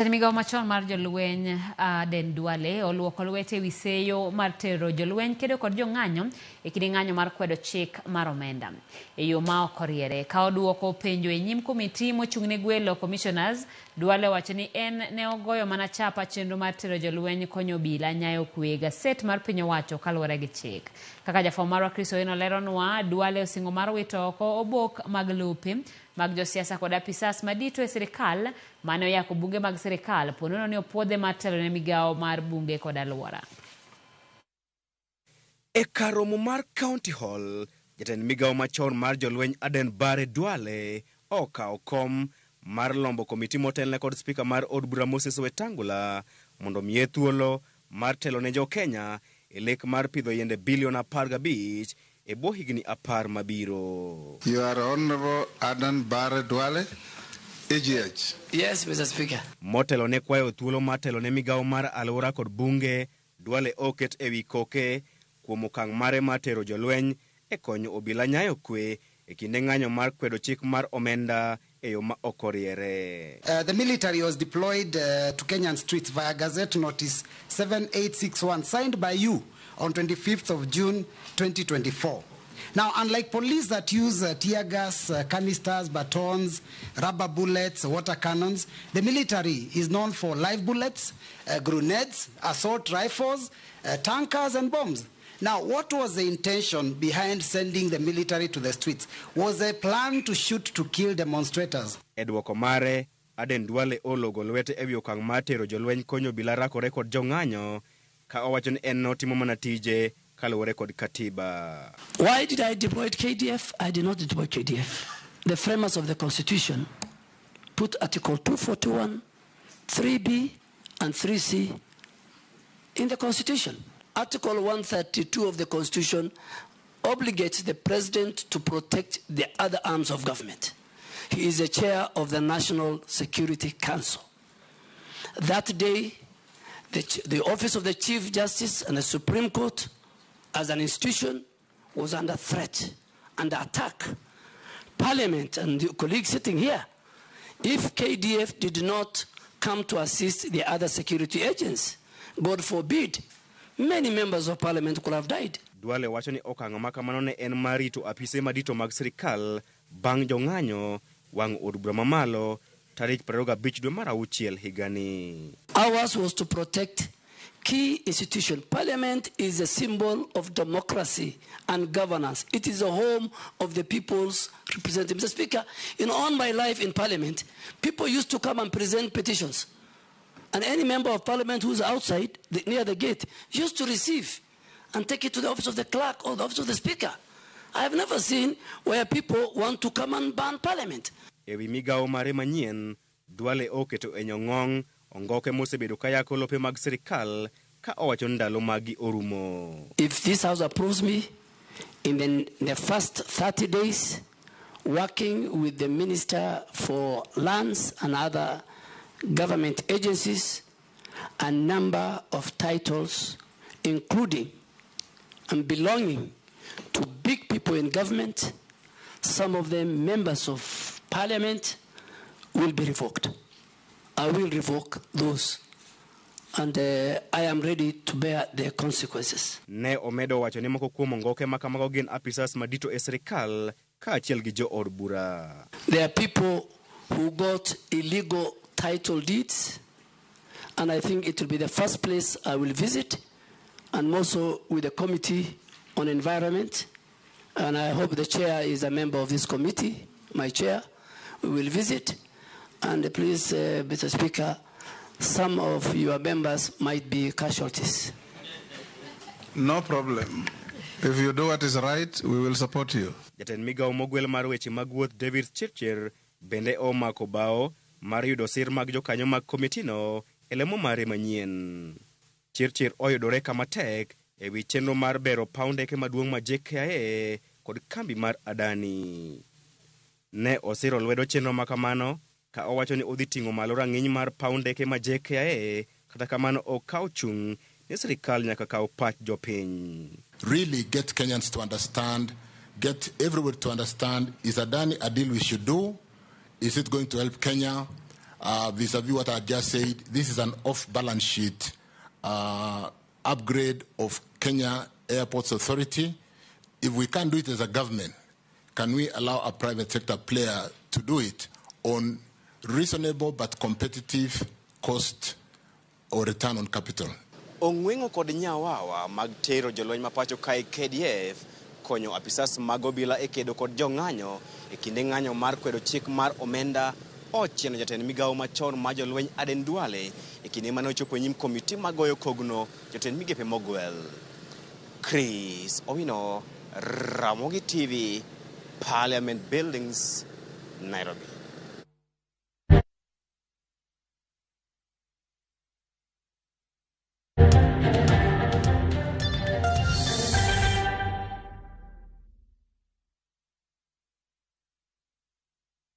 Jatend migao machon mar jolweny Aden Duale oluoko lwete ewi seyo mar tero jolweny kedo kod jong'anyo e kinde ng'anyo mar kwedo chik mar omenda e yo ma ok oriere. Ka oduoko penjo e nyim komiti mochung' ne gwelo commissioners, Duale owacho ni en ne ogoyo mana chapa chenro mar tero jolweny konyo obila nyayo kwe e gaset mar piny owacho kaluwore gi chik. Kaka jafwambo marwa Chris Owino leronwa, Duale osingo mar wito oko obok mag lope mag josiasa kod apisas madito e sirikal mane oyako bunge mag sirikal ponono ni opuodhe mar telo ne migawo mar bunge kod alwora. E kar romo mar County Hall, jatend migawo machon mar jolweny Aden Bare Duale okawo kom mar lombo komiti motelne kod spika mar od bura Moses Wetangula mondo omiye thuolo mar telo ne jo Kenya e lek mar pidho yiende bilion 15 e bwo higni 10 mabiro. You are Honorable Adan Bare Duale, EGH. Yes, Mr. Speaker. Motelo ne kwayo thuolo mar telo ne migawo mar alwora kod bunge, Duale oket e wi koke kuom okang' mare mar tero jolweny e konyo obila nyayo kwe e kinde ng'anyo mar kwedo chik mar omenda e yo ma ok oriere. The military was deployed to Kenyan streets via Gazette Notice 7861 signed by you on 25th of June 2024. Now, unlike police that use tear gas canisters, batons, rubber bullets, water cannons, the military is known for live bullets, grenades, assault rifles, tankers and bombs. Now, what was the intention behind sending the military to the streets? Was there a plan to shoot to kill demonstrators? E dwoko mare, Aden Duale ologo lwete e wi okang' mar tero jolweny konyo obila rakore kod jong'anyo ka owacho ni en notimo mana tije kaluwore kod katiba. Why did I deploy KDF? I did not deploy KDF. The framers of the Constitution put Article 241, 3B and 3C in the Constitution. Article 132 of the Constitution obligates the President to protect the other arms of government. He is the chair of the National Security Council. That day, the Office of the Chief Justice and the Supreme Court as an institution was under threat, under attack. Parliament and the colleagues sitting here, if KDF did not come to assist the other security agents, God forbid, many members of Parliament could have died. Duale wacho ni okang' ma kamano ne en mar rito apise madito mag sirikal bang' jong'anyo wang'o od bura mamalo tarik 25 dwe mar auchiel higani. Ours was to protect key institution. Parliament is a symbol of democracy and governance. It is the home of the people's representative. Mr. Speaker, in all my life in Parliament, people used to come and present petitions. And any member of Parliament who's outside, near the gate, used to receive and take it to the office of the clerk or the office of the Speaker. I have never seen where people want to come and ban Parliament. E wi migawo mare manyien, Duale oketo e nyong'ong' ongoke mosebedo ka yako lope mag sirikal ka owacho ni ndalo magi orumo. If this House approves me, in the first 30 days, working with the Minister for Lands and other government agencies, a number of titles, including and belonging to big people in government, some of them members of Parliament, will be revoked. I will revoke those, and I am ready to bear the consequences. Ne omedo wacho ni moko kuom ongoke ma kamago gin apisas madito e sirikal kaachiel gi jo od bura. There are people who got illegal title deeds, and I think it will be the first place I will visit, and also with the Committee on Environment, and I hope the chair is a member of this committee, my chair. We will visit, and please, Mr. Speaker, some of your members might be casualties. No problem. If you do what is right, we will support you. Jatend migawo mogwel mar weche mag wuoth David Chirchir bende omako bao mar yudo sir mag jokanyo mag komitino e lemo mare manyien. Chirchir oyudore kama tek e wi chenro mar bero paw ndeke maduong' ma JKIA kod kambi mar Adani. Ne osiro lwedo chenro ma kamano ka owacho ni odhi ting'o malo rang'iny mar paw ndeke ma JKIA, kata kamano ok kaw chung' ni sirikal nyaka kaw pach jopiny. Really get Kenyans to understand, get everybody to understand, is Adani a deal we should do? Is it going to help Kenya? Vis-a-vis what I just said, this is an off-balance sheet upgrade of Kenya Airports Authority. If we can't do it as a government, can we allow a private sector player to do it on reasonable but competitive cost or return on capital? Ong'weng'o kod nyawawa mag tero jolweny ma pacho kae KDF konyo apisas mag obila e kedo kod jong'anyo e kinde ng'anyo mar kwedo chik mar omenda ochieno jatend migawo machon mar jolweny Aden Duale e kinde mane ochopo e nyim komiti magoyo kogno jotend migepe mogwel. Chris Owino, Ramogi TV, Parliament Buildings, Nairobi.